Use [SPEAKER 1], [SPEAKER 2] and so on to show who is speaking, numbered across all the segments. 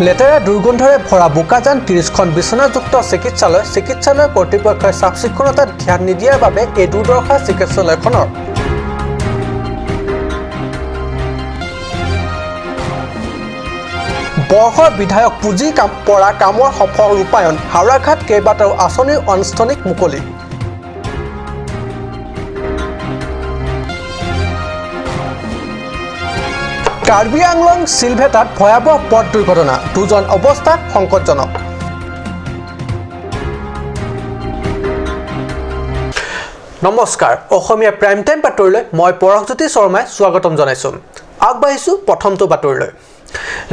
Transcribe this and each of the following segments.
[SPEAKER 1] লেতেৰা দুৰ্গন্ধৰে ভৰা বোকাজান 30খন বিছনাযুক্ত চিকিৎসালয়। চিকিৎসালয় কৰ্তৃপক্ষই চাফ চিকুণতাত ধ্যান নিদিয়াৰ বাবে এই দুৰ্দশা চিকিৎসালয়খনৰ। বৰ্ষৰ বিধায়ক পুঁজি পৰা কামৰ সফল ৰূপায়ণ। হাওৰাঘাট কেইবাটাও আঁচনিৰ আনুষ্ঠানিক মুকলি। কাৰ্বি আংলং চিলভেটাত ভয়াৱহ পথ দুৰ্ঘটনা, দুজন অৱস্থা সংকটজনক। নমস্কাৰ, অসমীয়া প্ৰাইম টাইম বাতৰিলৈ মই পৰশজ্যোতি শৰ্মাই স্বাগতম জনাইছোঁ। আগবাঢ়িছোঁ প্ৰথমটো বাতৰিলৈ।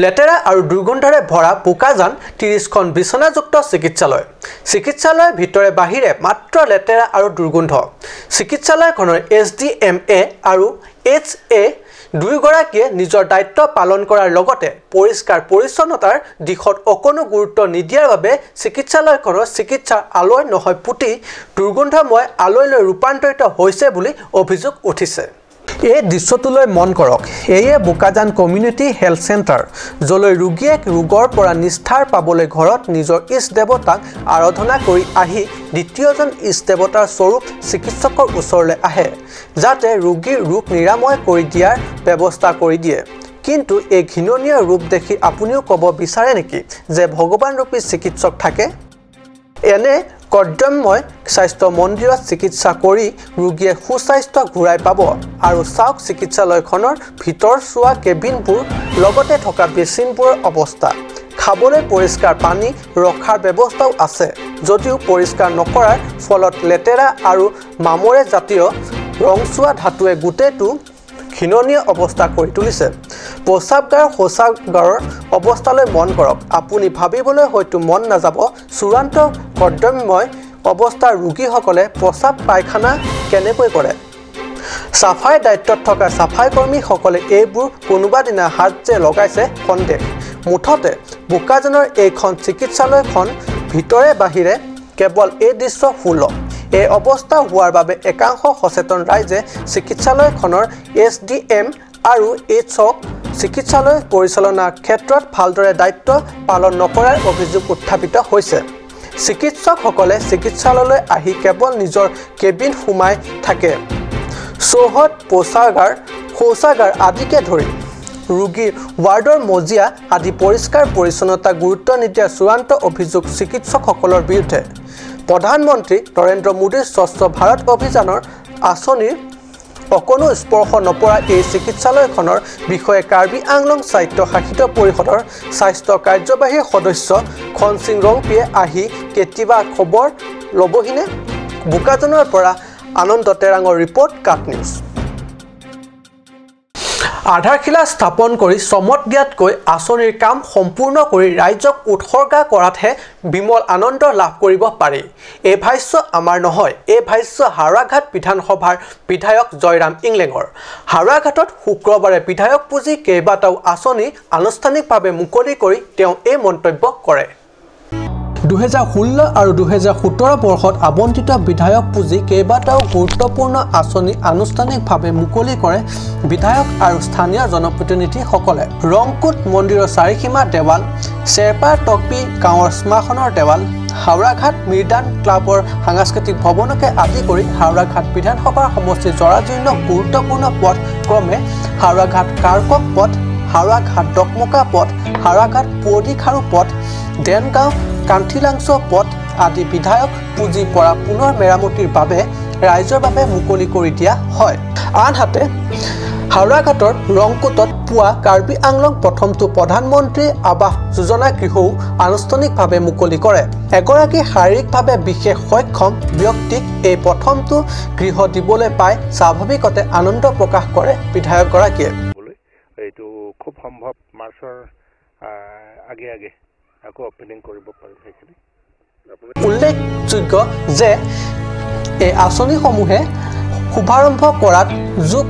[SPEAKER 1] লেতেৰা আৰু দুৰ্গন্ধৰে ভৰা বোকাজান 30খন বিছনাযুক্ত চিকিৎসালয়। চিকিৎসালয়ৰ ভিতৰে বাহিৰে মাত্ৰ লেতেৰা আৰু দুৰ্গন্ধ। চিকিৎসালয়খনৰ SDMA আৰু HA দুয়োগৰাকীয়ে নিজৰ দায়িত্ব পালন কৰাৰ লগতে পৰিষ্কাৰ পৰিচ্ছন্নতাৰ দিশত অকণো গুৰুত্ব নিদিয়াৰ বাবে চিকিৎসালয়খনৰ চিকিৎসাৰ আলৈ নহয় পুতি দুৰ্গন্ধময় আলৈলৈ ৰূপান্তৰিত হৈছে বুলি অভিযোগ উঠিছে। এই দৃশ্যটোলৈ মন কৰক। এয়ে বোকাজান কমিউনিটি হেল্থ চেণ্টাৰ, য'লৈ ৰোগীয়ে ৰোগৰ পৰা নিস্তাৰ পাবলৈ ঘৰত নিজৰ ইষ্ট দেৱতাক আৰাধনা কৰি আহি দ্বিতীয়জন ইষ্ট দেৱতাৰ স্বৰূপ চিকিৎসকৰ ওচৰলৈ আহে, যাতে ৰোগীৰ ৰোগ নিৰাময় কৰি দিয়াৰ ব্যৱস্থা কৰি দিয়ে। কিন্তু এই ঘৃণনীয় ৰূপ দেখি আপুনিও ক'ব বিচাৰে নেকি যে ভগৱানৰূপী চিকিৎসক থাকে? এনে কৰ্দমময় স্বাস্থ্য মন্দিৰত চিকিৎসা কৰি ৰোগীয়ে সুস্বাস্থ্য ঘূৰাই পাব। আৰু চাওক চিকিৎসালয়খনৰ ভিতৰ চোৱা কেবিনবোৰ, লগতে থকা বেচিনবোৰৰ অৱস্থা। খাবলৈ পৰিষ্কাৰ পানী ৰখাৰ ব্যৱস্থাও আছে যদিও পৰিষ্কাৰ নকৰাৰ ফলত লেতেৰা আৰু মামৰে জাতীয় ৰংচোৱা ধাতুৱে গোটেইটো ঘৃণনীয় অৱস্থা কৰি তুলিছে। প্ৰস্ৰাৱগাৰ শৌচাগাৰৰ অৱস্থালৈ মন কৰক। আপুনি ভাবিবলৈ হয়তো মন নাযাব, চূড়ান্ত কৰ্দমময় অৱস্থাৰ ৰোগীসকলে প্ৰস্ৰাৱ পায়খানা কেনেকৈ কৰে? চাফাই দায়িত্বত থকা চাফাই কৰ্মীসকলে এইবোৰ কোনোবা দিনা হাত যে লগাইছে সন্দেহ। মুঠতে বোকাজানৰ এইখন চিকিৎসালয়খন ভিতৰে বাহিৰে কেৱল এই দৃশ্য সুলভ। এই অৱস্থা হোৱাৰ বাবে একাংশ সচেতন ৰাইজে চিকিৎসালয়খনৰ SDM আৰু HOক চিকিৎসালয় পৰিচালনাৰ ক্ষেত্ৰত ভালদৰে দায়িত্ব পালন নকৰাৰ অভিযোগ উত্থাপিত হৈছে। চিকিৎসকসকলে চিকিৎসালয়লৈ আহি কেৱল নিজৰ কেবিন সোমাই থাকে। চৌহদ, প্ৰস্ৰাৱগাৰ, শৌচাগাৰ আদিকে ধৰি ৰোগীৰ ৱাৰ্ডৰ মজিয়া আদি পৰিষ্কাৰ পৰিচ্ছন্নতা গুৰুত্ব নিদিয়াৰ চূড়ান্ত অভিযোগ চিকিৎসকসকলৰ বিৰুদ্ধে। প্ৰধানমন্ত্ৰী নৰেন্দ্ৰ মোদীৰ স্বচ্ছ ভাৰত অভিযানৰ আঁচনিৰ অকণো স্পৰ্শ নপৰা এই চিকিৎসালয়খনৰ বিষয়ে কাৰ্বি আংলং স্বায়ত্তশাসিত পৰিষদৰ স্বাস্থ্য কাৰ্যবাহী সদস্য খনসিং ৰংপিয়ে আহি কেতিয়াবা খবৰ ল'বহিনে? বোকাজানৰ পৰা আনন্দ তেৰাঙৰ ৰিপৰ্ট, কাট নিউজ। আধাৰশিলা স্থাপন কৰি চমত দিয়াতকৈ আঁচনিৰ কাম সম্পূৰ্ণ কৰি ৰাইজক উৎসৰ্গা কৰাতহে বিমল আনন্দ লাভ কৰিব পাৰি। এই ভাষ্য আমাৰ নহয়, এই ভাষ্য হাওৰাঘাট বিধানসভাৰ বিধায়ক জয়ৰাম ইংলেঙৰ। হাওৰাঘাটত শুক্ৰবাৰে বিধায়ক পুঁজি কেইবাটাও আঁচনি আনুষ্ঠানিকভাৱে মুকলি কৰি তেওঁ এই মন্তব্য কৰে। 2016 আৰু 2017 বৰ্ষত আবণ্টিত বিধায়ক পুঁজি কেইবাটাও গুৰুত্বপূৰ্ণ আঁচনি আনুষ্ঠানিকভাৱে মুকলি কৰে বিধায়ক আৰু স্থানীয় জনপ্ৰতিনিধিসকলে। ৰংকুট মন্দিৰৰ চাৰিসীমা দেৱাল, চেৰপা টকবি গাঁৱৰ শ্মশানৰ দেৱাল, হাওৰাঘাট মিৰ্দান ক্লাবৰ সাংস্কৃতিক ভৱনকে আদি কৰি হাওৰাঘাট বিধানসভাৰ সমষ্টিৰ জৰাজীৰ্ণ গুৰুত্বপূৰ্ণ পথ ক্ৰমে হাওৰাঘাট কাৰ্কক পথ, হাওৰাঘাট ডকমকা পথ, হাওৰাঘাট পুৱতিখাৰু পথ, দেনগাঁও কান্থিলাংছ পথ আদি বিধায়ক পুঁজিৰ পৰা পুনৰ মেৰামতিৰ বাবে ৰাইজৰ বাবে মুকলি কৰি দিয়া হয়। আনহাতে হাওৰাঘাটৰ ৰংকুটত পোৱা কাৰ্বি আংলং প্ৰথমটো প্ৰধানমন্ত্ৰী আৱাস যোজনা গৃহও আনুষ্ঠানিকভাৱে মুকলি কৰে। এগৰাকী শাৰীৰিকভাৱে বিশেষ সক্ষম ব্যক্তিক এই প্ৰথমটো গৃহ দিবলৈ পাই স্বাভাৱিকতে আনন্দ প্ৰকাশ কৰে বিধায়কগৰাকীয়ে।
[SPEAKER 2] এইটো খুব সম্ভৱ মাৰ্চৰ আগে আগে আকৌ অপেনিং কৰিব পাৰিম সেইখিনি।
[SPEAKER 1] উল্লেখযোগ্য যে এই আঁচনিসমূহে শুভাৰম্ভ কৰাত যোগ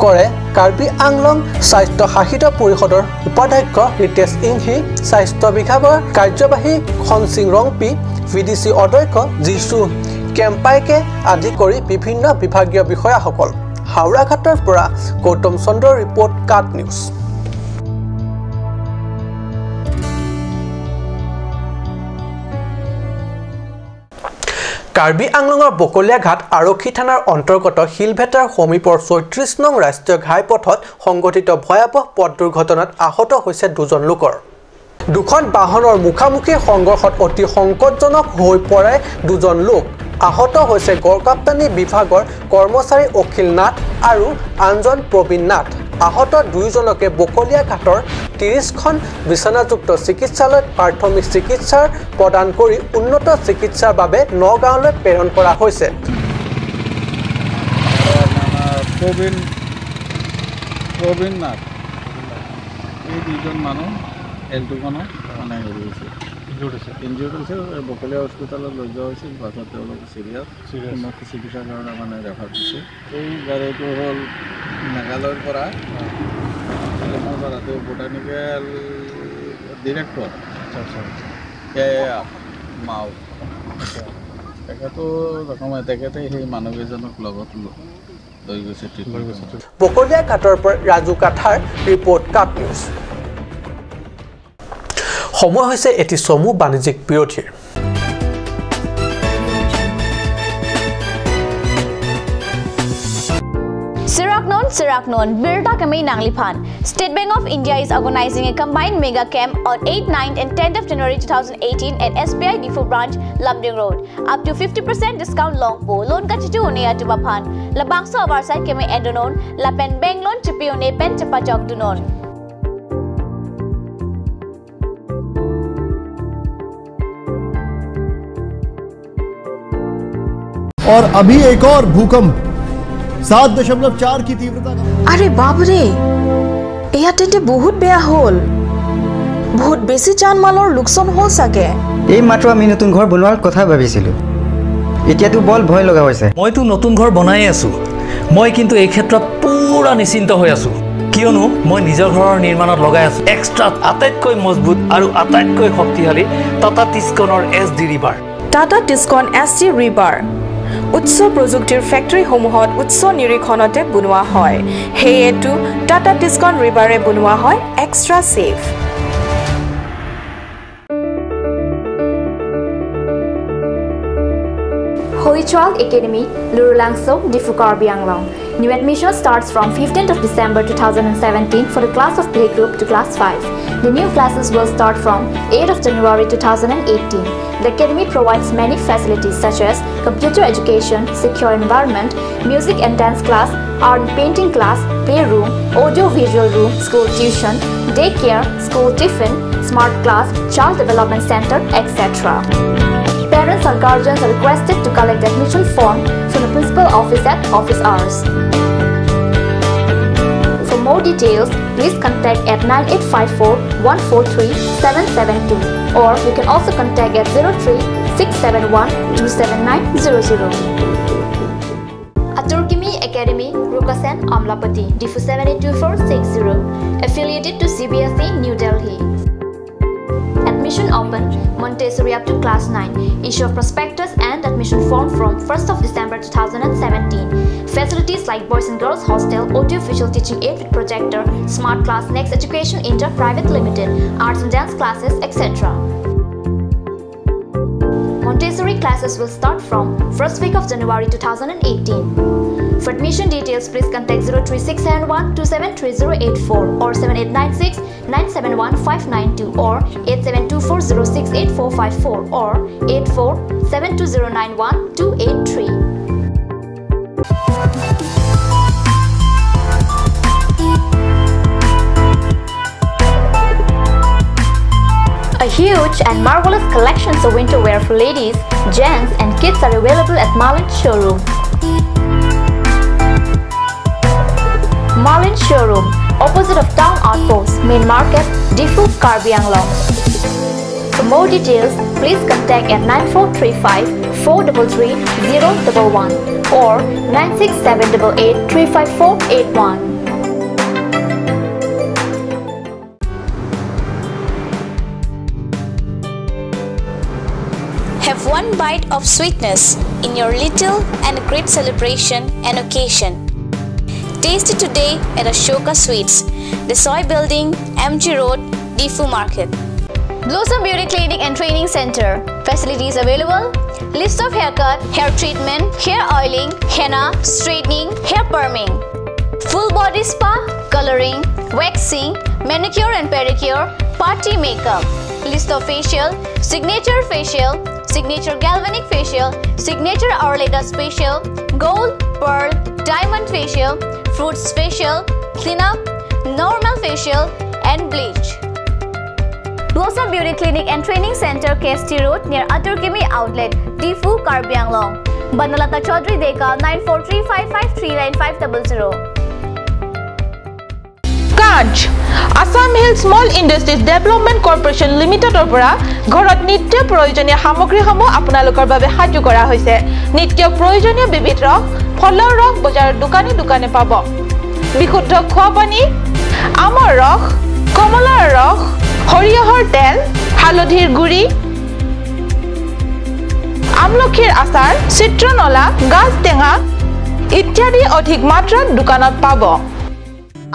[SPEAKER 1] কৰে কাৰ্বি আংলং স্বায়ত্তশাসিত পৰিষদৰ উপাধ্যক্ষ ৰিতেশ ইংহি, স্বাস্থ্য বিভাগৰ কাৰ্যবাহী খনসিং ৰংপি, VDC অধ্যক্ষ যীশু কেম্পাইকে আদি কৰি বিভিন্ন বিভাগীয় বিষয়াসকল। হাওৰাঘাটৰ পৰা গৌতম চন্দ্ৰৰ ৰিপৰ্ট, কাট নিউজ। কাৰ্বি আংলঙৰ বকলীয়াঘাট আৰক্ষী থানাৰ অন্তৰ্গত শিলভেটাৰ সমীপৰ ৩৬ নং ৰাষ্ট্ৰীয় ঘাইপথত সংঘটিত ভয়াৱহ পথ দুৰ্ঘটনাত আহত হৈছে দুজন লোকৰ। দুখন বাহনৰ মুখামুখি সংঘৰ্ষত অতি সংকটজনক হৈ পৰে দুজন লোক। আহত হৈছে গড়কাপ্তানি বিভাগৰ কৰ্মচাৰী অখিল নাথ আৰু আনজন প্ৰবীণ নাথ। আহত দুয়োজনকে বকলীয়াঘাটৰ ৩০খন বিছনাযুক্ত চিকিৎসালয়ত প্ৰাথমিক চিকিৎসাৰ প্ৰদান কৰি উন্নত চিকিৎসাৰ বাবে নগাঁৱলৈ প্ৰেৰণ কৰা হৈছে।
[SPEAKER 3] প্ৰবীণ নাথ এই দুজন মানুহ এলটোখনত মানে হেৰি হৈছে, ইনজিঅ'ৰ্ড হৈছে। বকলীয়া হস্পিটেলত লৈ যোৱা হৈছিল, পাছত তেওঁলোক চিৰিয়াছ উন্নত চিকিৎসাৰ কাৰণে মানে ৰেফাৰ দিছে। এই গাড়ীটো হ'ল মেঘালয়ৰ পৰা শ্বিলঙৰ পৰা বটানিকেল ডিৰেক্টৰ কে মাও তেখেতো তেখেতে সেই মানুহকেইজনক লগত লৈ গৈছে।
[SPEAKER 1] বকলীয়াঘাটৰ পৰা ৰাজু কাথাৰ ৰিপৰ্ট, কাপ নিউজ। সময় হৈছে এটি চমু বাণিজ্যিক বিৰতিৰ।
[SPEAKER 4] Siraknon, Birta Kamei Nangliphan. State Bank of India is organizing a combined mega camp on 8, 9 and 10th of January 2018 at SBI Diphu Branch, Lumding Road. Up to 50% discount long po. Loan ka chitu une atuba phan. Labangso avarsai kemei endonon. Lapen bank loan chipi une pen chapa jok dunon.
[SPEAKER 5] और अभी एक और भूकंप 7.4 की तीव्रता का।
[SPEAKER 6] अरे बाप रे, এয়া তেন্তে বহুত বেয়া হ'ল। বহুত বেছি জানমালৰ লোকচান হ'ল চাগে।
[SPEAKER 7] এই মাত্ৰ আমি নতুন ঘৰ বনোৱাৰ কথা ভাবিছিলোঁ, এতিয়াতো বল ভয় লগা হৈছে।
[SPEAKER 8] মইতো নতুন ঘৰ বনাই আছোঁ। মই কিন্তু এই ক্ষেত্ৰত পুৰা নিশ্চিন্ত হৈ আছোঁ, কিয়নো মই নিজৰ ঘৰৰ নিৰ্মাণত লগাই আছোঁ এক্সট্ৰা আটাইতকৈ মজবুত আৰু আটাইতকৈ শক্তিশালী Tata টিস্কনৰ S D rebar.
[SPEAKER 9] Tata Tiscon S D rebar উচ্চ প্ৰযুক্তিৰ ফেক্টৰীসমূহত উচ্চ নিৰীক্ষণতে বনোৱা হয়, সেয়েতো টাটা টিস্কন ৰিবাৰে বনোৱা হয় extra safe.
[SPEAKER 4] Holy Child Academy, Lurulangso, Diphu Karbi Anglong. New admission starts from 15th of December 2017 for the class of playgroup to class 5. The new classes will start from 8th of January 2018. The academy provides many facilities such as computer education, secure environment, music and dance class, art and painting class, playroom, audio-visual room, school tuition, daycare, school tiffin, smart class, child development center, etc. Parents or guardians are requested to collect the admission form from the principal office at office hours. For more details, please contact at 9854 143 772 or you can also contact at 03 671 27900. Aturkimi Academy, Rukasen, Amlapati, Diphu 782460, affiliated to CBSE, New Delhi. Admission open, Montessori up to class 9. Issue of prospectus and admission form from 1st of December 2017. Facilities like boys and girls hostel, audio-visual teaching aid with projector, smart class, Next Education India Private Limited, arts and dance classes, etc. Montessori classes will start from 1st week of January 2018. For admission details, please contact 03671 273084 or 7896 971 592 or 8724068454 or 8472091283. A huge and marvelous collection of winter wear for ladies, gents and kids are available at Marlin Showroom. Marlin Showroom, opposite of Town Outpost, Main Market, Diphu, Karbi Anglong. For more details, please contact at 9435 433 011 or 96788 35481. Have one bite of sweetness in your little and great celebration and occasion. Taste it today at Ashoka Sweets, the Soy Building, MG Road, Diphu Market. Blossom Beauty Clinic and Training Center. Facilities available: List of haircut, hair treatment, hair oiling, henna, straightening, hair perming. Full body spa, coloring, waxing, manicure and pedicure, party makeup. List of facial, signature facial, signature galvanic facial, signature Arleta special, gold, pearl, diamond facial, fruits facial, clean up, normal facial and bleach. Blossom Beauty Clinic and Training Center, KST Road near Aturkimi Outlet, Difu, Karbi Anglong. Banalata Chaudhary Deka, 9435539500.
[SPEAKER 9] Kanch Assam Hill Small Industries Development Corporation লিমিটেডৰ পৰা ঘৰত নিত্য প্ৰয়োজনীয় সামগ্ৰীসমূহ আপোনালোকৰ বাবে সাজু কৰা হৈছে। নিত্য প্ৰয়োজনীয় বিবিধ ৰস, ফলৰ ৰস বজাৰৰ দোকানে দোকানে পাব। বিশুদ্ধ খোৱা পানী, আমৰ ৰস, কমলাৰ ৰস, সৰিয়হৰ তেল, হালধিৰ গুড়ি, আমলখিৰ আচাৰ, চিত্ৰনলা, গাজ টেঙা ইত্যাদি অধিক মাত্ৰাত দোকানত পাব।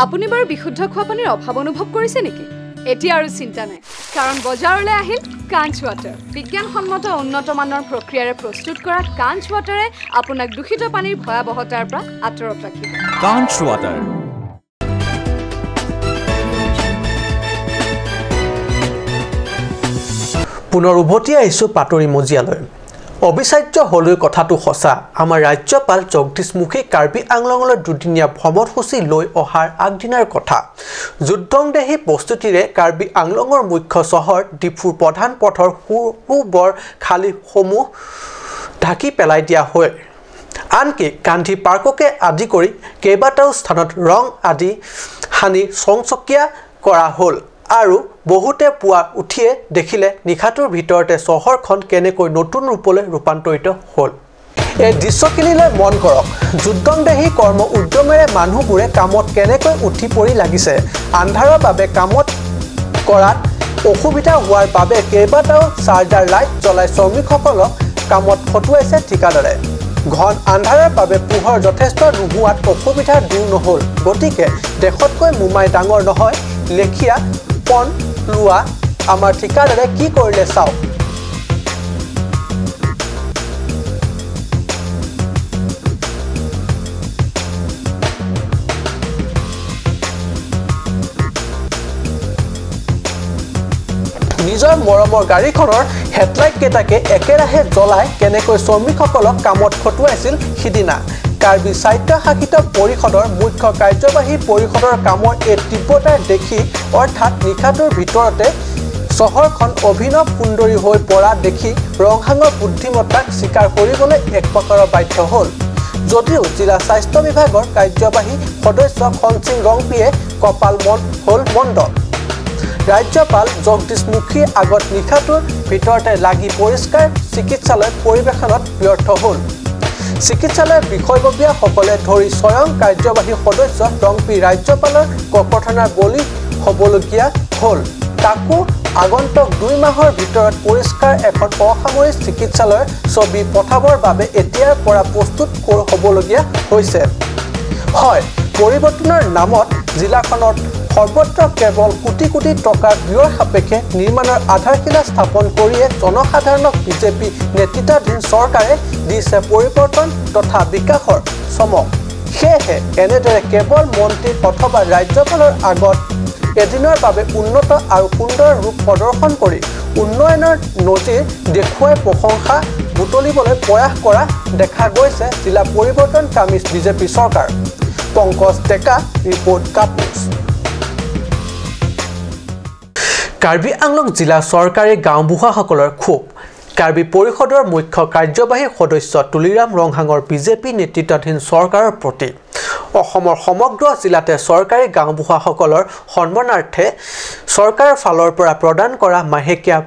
[SPEAKER 10] আপুনি বাৰু বিশুদ্ধ খোৱা পানীৰ অভাৱ অনুভৱ কৰিছে নেকি? এতিয়া আৰু চিন্তা নাই, কাৰণ বজাৰলৈ আহিল কাঞ্চ ৱাটাৰ। বিজ্ঞানসন্মত উন্নত মানৰ প্ৰক্ৰিয়াৰে প্ৰস্তুত কৰা কাঞ্চ ৱাটাৰে আপোনাক দূষিত পানীৰ ভয়াৱহতাৰ পৰা আঁতৰত ৰাখিব।
[SPEAKER 11] কাঞ্চ ৱাটাৰ।
[SPEAKER 1] পুনৰ উভতি আহিছোঁ বাতৰি মজিয়ালৈ। অবিশ্বাস্য হ'লেও কথাটো সঁচা, আমাৰ ৰাজ্যপাল জগদীশ মুখী কাৰ্বি আংলঙলৈ দুদিনীয়া ভ্ৰমণসূচী লৈ অহাৰ আগদিনাৰ কথা। যুদ্ধংদেহী প্ৰস্তুতিৰে কাৰ্বি আংলঙৰ মুখ্য চহৰ ডিফুৰ প্ৰধান পথৰ সৰু খালীসমূহ ঢাকি পেলাই দিয়া হয়। আনকি গান্ধী পাৰ্ককে আদি কৰি কেইবাটাও স্থানত ৰং আদি সানি চকচকীয়া কৰা হ'ল আৰু বহুতে পুৱা উঠিয়ে দেখিলে নিশাটোৰ ভিতৰতে চহৰখন কেনেকৈ নতুন ৰূপলৈ ৰূপান্তৰিত হ'ল। এই দৃশ্যখিনিলৈ মন কৰক। যুদ্ধংদেহী কৰ্ম উদ্যমেৰে মানুহবোৰে কামত কেনেকৈ উঠি পৰি লাগিছে। আন্ধাৰৰ বাবে কামত কৰাত অসুবিধা হোৱাৰ বাবে কেইবাটাও চাৰ্জাৰ লাইট জ্বলাই শ্ৰমিকসকলক কামত খটুৱাইছে ঠিকাদাৰে। ঘন আন্ধাৰৰ বাবে পোহৰ যথেষ্ট নোহোৱাত অসুবিধা দূৰ নহ'ল। গতিকে দেশতকৈ মোমাই ডাঙৰ নহয় লেখীয়া পণ লোৱা আমাৰ ঠিকাদাৰে কি কৰিলে চাওক। নিজৰ মৰমৰ গাড়ীখনৰ হেডলাইট কেইটাকে একেৰাহে জ্বলাই কেনেকৈ শ্ৰমিকসকলক কামত খটুৱাইছিল সিদিনা। কাৰ্বি স্বায়ত্তশাসিত পৰিষদৰ মুখ্য কাৰ্যবাহী পৰিষদৰ কামৰ এই তীব্ৰতা দেখি অৰ্থাৎ নিশাটোৰ ভিতৰতে চহৰখন অভিনৱ সুন্দৰী হৈ পৰা দেখি ৰংহাঙৰ বুদ্ধিমত্তাক স্বীকাৰ কৰিবলৈ এক প্ৰকাৰৰ বাধ্য হ'ল। যদিও জিলা স্বাস্থ্য বিভাগৰ কাৰ্যবাহী সদস্য খনসিং ৰংপিয়ে কপাল মন হ'ল মন্দ। ৰাজ্যপাল জগদীশ মুখীৰ আগত নিশাটোৰ ভিতৰতে লাগি পৰিষ্কাৰ চিকিৎসালয় পৰিৱেশনত ব্যৰ্থ হ'ল। চিকিৎসালয়ৰ বিষয়ববীয়াসকলে ধৰি স্বয়ং কাৰ্যবাহী সদস্য ৰংপি ৰাজ্যপালৰ ককৰ্থনাৰ বলি হ'বলগীয়া হ'ল। তাকো আগন্তুক 2 মাহৰ ভিতৰত পৰিষ্কাৰ এখন অসামৰিক চিকিৎসালয়ৰ ছবি পঠাবৰ বাবে এতিয়াৰ পৰা প্ৰস্তুত হ'বলগীয়া হৈছে। হয়, পৰিৱৰ্তনৰ নামত জিলাখনত সৰ্বত্ৰ কেৱল কোটি কোটি টকাৰ ব্যয় সাপেক্ষে নিৰ্মাণৰ আধাৰশিলা স্থাপন কৰিয়ে জনসাধাৰণক বিজেপি নেতৃত্বাধীন চৰকাৰে দিছে পৰিৱৰ্তন তথা বিকাশৰ চমক। সেয়েহে এনেদৰে কেৱল মন্ত্ৰী অথবা ৰাজ্যপালৰ আগত এদিনৰ বাবে উন্নত আৰু সুন্দৰ ৰূপ প্ৰদৰ্শন কৰি উন্নয়নৰ নজিৰ দেখুৱাই প্ৰশংসা বুটলিবলৈ প্ৰয়াস কৰা দেখা গৈছে জিলা পৰিৱৰ্তনকামী বিজেপি চৰকাৰ। পংকজ ডেকা, ৰিপৰ্ট কাপ নিউজ। কাৰ্বি আংলং জিলা চৰকাৰী গাঁওবুঢ়াসকলৰ ক্ষোভ। কাৰ্বি পৰিষদৰ মুখ্য কাৰ্যবাহী সদস্য তুলিৰাম ৰংহাঙৰ বিজেপি নেতৃত্বাধীন চৰকাৰৰ প্ৰতি অসমৰ সমগ্ৰ জিলাতে চৰকাৰী গাঁওবুঢ়াসকলৰ সন্মানাৰ্থে চৰকাৰৰ ফালৰ পৰা প্ৰদান কৰা মাহেকীয়া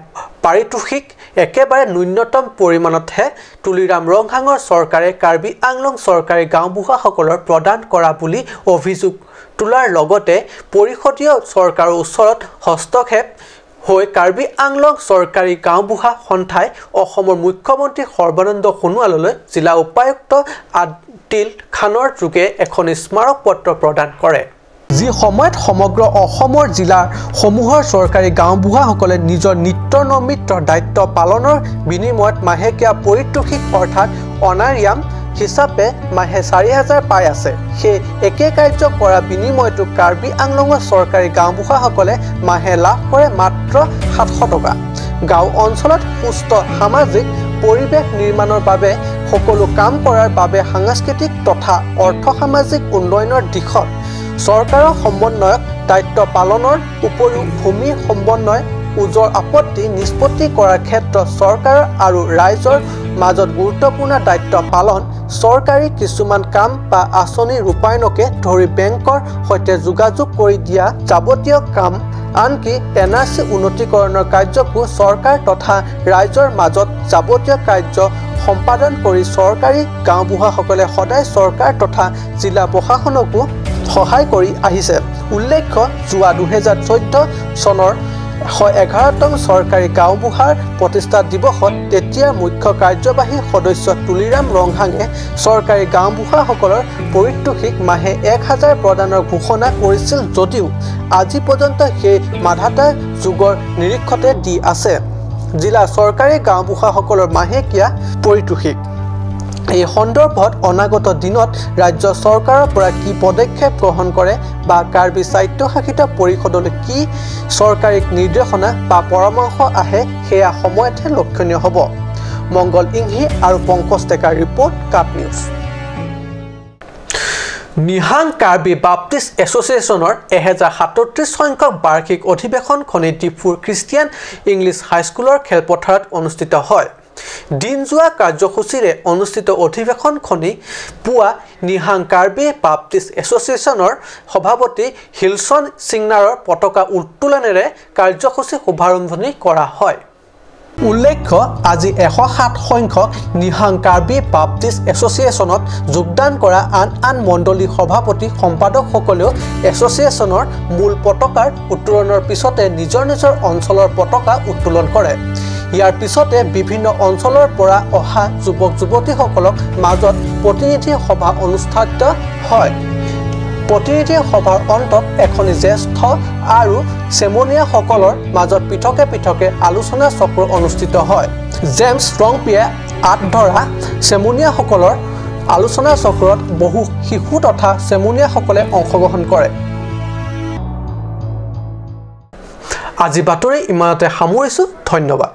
[SPEAKER 1] পাৰিতোষিক একেবাৰে ন্যূনতম পৰিমাণতহে তুলিৰাম ৰংহাঙৰ চৰকাৰে কাৰ্বি আংলং চৰকাৰী গাঁওবুঢ়াসকলৰ প্ৰদান কৰা বুলি অভিযোগ তোলাৰ লগতে পৰিষদীয় চৰকাৰৰ ওচৰত হস্তক্ষেপ হৈ কাৰ্বি আংলং চৰকাৰী গাঁওবুঢ়া সন্থাই অসমৰ মুখ্যমন্ত্ৰী সৰ্বানন্দ সোণোৱাললৈ জিলা উপায়ুক্ত আদিল খানৰ যোগে এখন স্মাৰক পত্ৰ প্ৰদান কৰে। যি সময়ত সমগ্ৰ অসমৰ জিলাসমূহৰ চৰকাৰী গাঁওবুঢ়াসকলে নিজৰ নিত্য নৈমিত্য দায়িত্ব পালনৰ বিনিময়ত মাহেকীয়া পৰিতোষিক অৰ্থাৎ অনাৰিয়াম হিচাপে মাহে 4000 পাই আছে, সেই একে কাৰ্য কৰাৰ বিনিময়তো কাৰ্বি আংলঙৰ চৰকাৰী গাঁওবুঢ়াসকলে মাহে লাভ কৰে মাত্ৰ 700 টকা। গাঁও অঞ্চলত সুস্থ সামাজিক পৰিৱেশ নিৰ্মাণৰ বাবে সকলো কাম কৰাৰ বাবে সাংস্কৃতিক তথা অৰ্থসামাজিক উন্নয়নৰ দিশত চৰকাৰৰ সমন্বয়ক দায়িত্ব পালনৰ উপৰিও ভূমি সমন্বয় ওজৰ আপত্তি নিষ্পত্তি কৰাৰ ক্ষেত্ৰত চৰকাৰ আৰু ৰাইজৰ মাজত গুৰুত্বপূৰ্ণ দায়িত্ব পালন, চৰকাৰী কিছুমান কাম বা আঁচনি ৰূপায়ণকে ধৰি বেংকৰ সৈতে যোগাযোগ কৰি দিয়া যাৱতীয় কাম, আনকি NRC উন্নতিকৰণৰ কাৰ্যকো চৰকাৰ তথা ৰাইজৰ মাজত যাৱতীয় কাৰ্য সম্পাদন কৰি চৰকাৰী গাঁওবুঢ়াসকলে সদায় চৰকাৰ তথা জিলা প্ৰশাসনকো সহায় কৰি আহিছে। উল্লেখ্য, যোৱা 2014 চনৰ 111তম চৰকাৰী গাঁওবুঢ়াৰ প্ৰতিষ্ঠা দিৱসত তেতিয়াৰ মুখ্য কাৰ্যবাহী সদস্য তুলিৰাম ৰংহাঙে চৰকাৰী গাঁওবুঢ়াসকলৰ পৰিতোষিক মাহে 1000 প্ৰদানৰ ঘোষণা কৰিছিল যদিও আজি পৰ্যন্ত সেই মাধাতা যুগৰ নিৰীক্ষতে দি আছে জিলা চৰকাৰী গাঁওবুঢ়াসকলৰ মাহেকীয়া পৰিতোষিক। এই সন্দৰ্ভত অনাগত দিনত ৰাজ্য চৰকাৰৰ পৰা কি পদক্ষেপ গ্ৰহণ কৰে বা কাৰ্বি স্বায়ত্তশাসিত পৰিষদলৈ কি চৰকাৰী নিৰ্দেশনা বা পৰামৰ্শ আহে সেয়া সময়তহে লক্ষণীয় হ'ব। মংগল ইংহি আৰু পংকজ ডেকাৰ ৰিপৰ্ট, কাপ নিউজ। নিহাং কাৰ্বি বাপ্টিষ্ট এছ'চিয়েশ্যনৰ 1037 সংখ্যক বাৰ্ষিক অধিৱেশনখনি ডিফুৰ খ্ৰীষ্টিয়ান ইংলিছ হাইস্কুলৰ খেলপথাৰত অনুষ্ঠিত হয়। দিনযোৱা কাৰ্যসূচীৰে অনুষ্ঠিত অধিৱেশনখনি পুৱা নিহাং কাৰ্বি বাপ্টিষ্ট এছ'চিয়েশ্যনৰ সভাপতি হিলছন ছিংনাৰৰ পতাকা উত্তোলনেৰে কাৰ্যসূচী শুভাৰম্ভণি কৰা হয়। উল্লেখ্য, আজি 107 সংখ্যক নিহাং কাৰ্বি বাপ্টিষ্ট এছ'চিয়েশ্যনত যোগদান কৰা আন আন মণ্ডলী সভাপতি সম্পাদকসকলেও এছ'চিয়েশ্যনৰ মূল পতাকাৰ উত্তোলনৰ পিছতে নিজৰ নিজৰ অঞ্চলৰ পতাকা উত্তোলন কৰে। ইয়াৰ পিছতে বিভিন্ন অঞ্চলৰ পৰা অহা যুৱক যুৱতীসকলক মাজত প্ৰতিনিধি সভা অনুষ্ঠিত হয়। প্ৰতিনিধি সভাৰ অন্তত এখনি জ্যেষ্ঠ আৰু চেমনীয়াসকলৰ মাজত পৃথকে পৃথকে আলোচনা চক্ৰ অনুষ্ঠিত হয়। জেমছ ৰংপিয়ে আঁত ধৰা চেমনীয়াসকলৰ আলোচনা চক্ৰত বহু শিশু তথা চেমনীয়াসকলে অংশগ্ৰহণ কৰে। আজি বাতৰি ইমানতে সামৰিছোঁ। ধন্যবাদ।